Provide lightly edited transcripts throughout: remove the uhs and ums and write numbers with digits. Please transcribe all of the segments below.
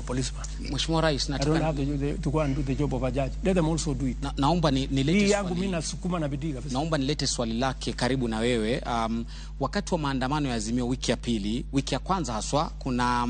a policeman. Mheshimiwa Rais, I don't nataka have to go and do the job of a judge. Let them also do it. Naomba nilete Hii yangu swali. Mimi nasukuma na bidii kabisa. Naomba nilete swali lake karibu na wewe. Wakati wa maandamano ya Azimio wiki ya pili, wiki ya kwanza haswa, kuna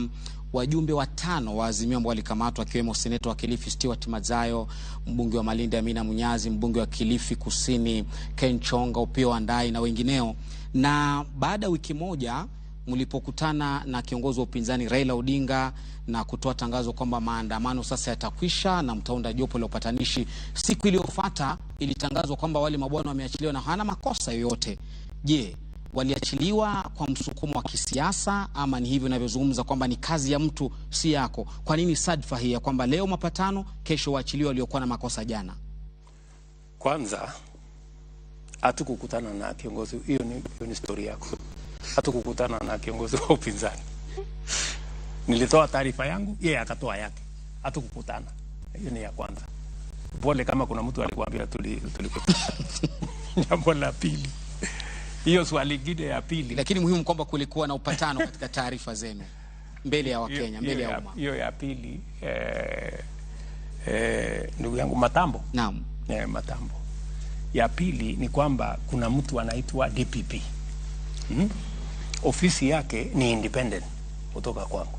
wajumbe watano wa Azimio ambao walikamatwa akiwemo seneta wa Kilifi Stewart Madzayo, mbunge wa Malindi Amina Munyazi, mbunge wa Kilifi Kusini Ken Chonga, Opiyo Wandayi na wengineo. Na baada ya wiki moja mlipokutana na kiongozi wa upinzani Raila Odinga na kutoa tangazo kwamba maandamano sasa yatakwisha na mtaunda jopo la upatanishi, siku iliyofuata ilitangazwa kwamba wale mabwana wameachiliwa na hawana makosa yoyote. Je, waliachiliwa kwa msukumo wa kisiasa ama ni hivyo inavyozungumza kwamba ni kazi ya mtu si yako? Kwa nini sadfa hii ya kwamba leo mapatano, kesho waachiliwa waliokuwa na makosa jana? Kwanza hatukukutana na kiongozi, hiyo ni story yako. Hatukukutana na kiongozi wa upinzani. Nilitoa taarifa yangu, yeye akatoa yake. Hatukukutana. Hiyo ni ya kwanza. Pole kama kuna mtu alikuambia tulikutana. Jambo la pili, hiyo swali lingine ya pili, Lakini muhimu kwamba kulikuwa na upatano katika taarifa zenu mbele ya Wakenya, mbele ya umma. Hiyo ya pili, ndugu yangu Matambo, Naam. Matambo. Ya pili ni kwamba kuna mtu anaitwa DPP. Ofisi yake ni independent kutoka kwangu.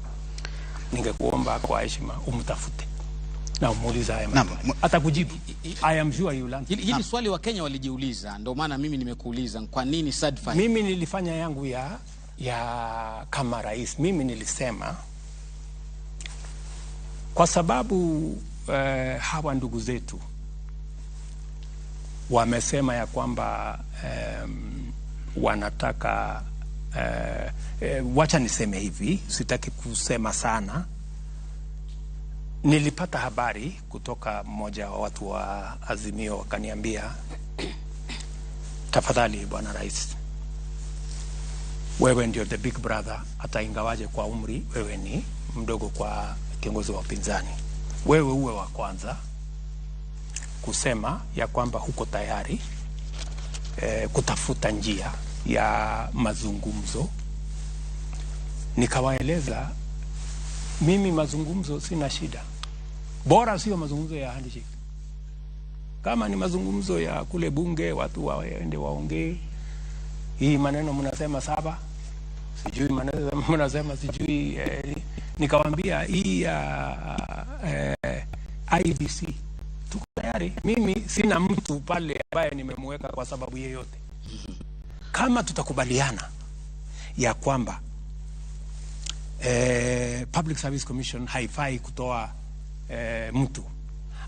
Ningekuomba kwa heshima umtafute na umuulize haya maswali. Atakujibu. I am sure you will answer. Hili swali Wakenya walijiuliza, ndio maana mimi nimekuuliza kwa nini sadfa hii? Mimi nilifanya yangu ya kama rais. Mimi nilisema kwa sababu hawa ndugu zetu wamesema ya kwamba wanataka wacha niseme hivi, sitaki kusema sana. Nilipata habari kutoka mmoja wa watu wa Azimio, wakaniambia, "Tafadhali bwana rais, wewe ndio the big brother, hata ingawaje kwa umri wewe ni mdogo kwa kiongozi wa upinzani, wewe uwe wa kwanza kusema ya kwamba huko tayari kutafuta njia ya mazungumzo." Nikawaeleza mimi mazungumzo sina shida, bora sio mazungumzo ya handshake. Kama ni mazungumzo ya kule bunge, watu waende waongee, hii maneno mnasema saba, sijui maneno mnasema sijui nikawambia hii ya IEBC tuko tayari. Mimi sina mtu pale ambaye nimemweka kwa sababu yeyote. Kama tutakubaliana ya kwamba Public Service Commission haifai kutoa mtu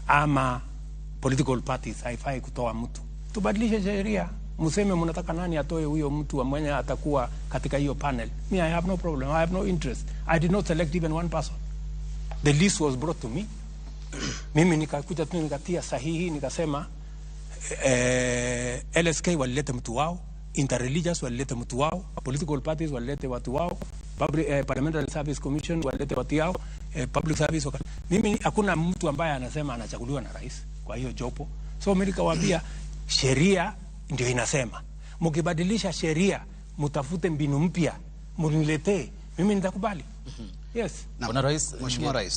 ama political parties haifai kutoa mtu, tubadilishe sheria, mseme mnataka nani atoe huyo mtu mwenye atakuwa katika hiyo panel. Me, I have no problem, I have no interest. I did not select even one person. The list was brought to me. Mimi nikakuja tu nikatia sahihi, nikasema LSK walilete mtu wao, interreligious walilete mtu wao, political parties walilete watu wao, Parliamentary Service Commission walilete watu yao, public service mimi hakuna mtu ambaye anasema anachaguliwa na rais kwa hiyo jopo. So mimi nikawaambia sheria ndio inasema, mkibadilisha sheria, mtafute mbinu mpya, mniletee, mimi nitakubali. Yes. Naam. Bwana Rais, Mheshimiwa Rais.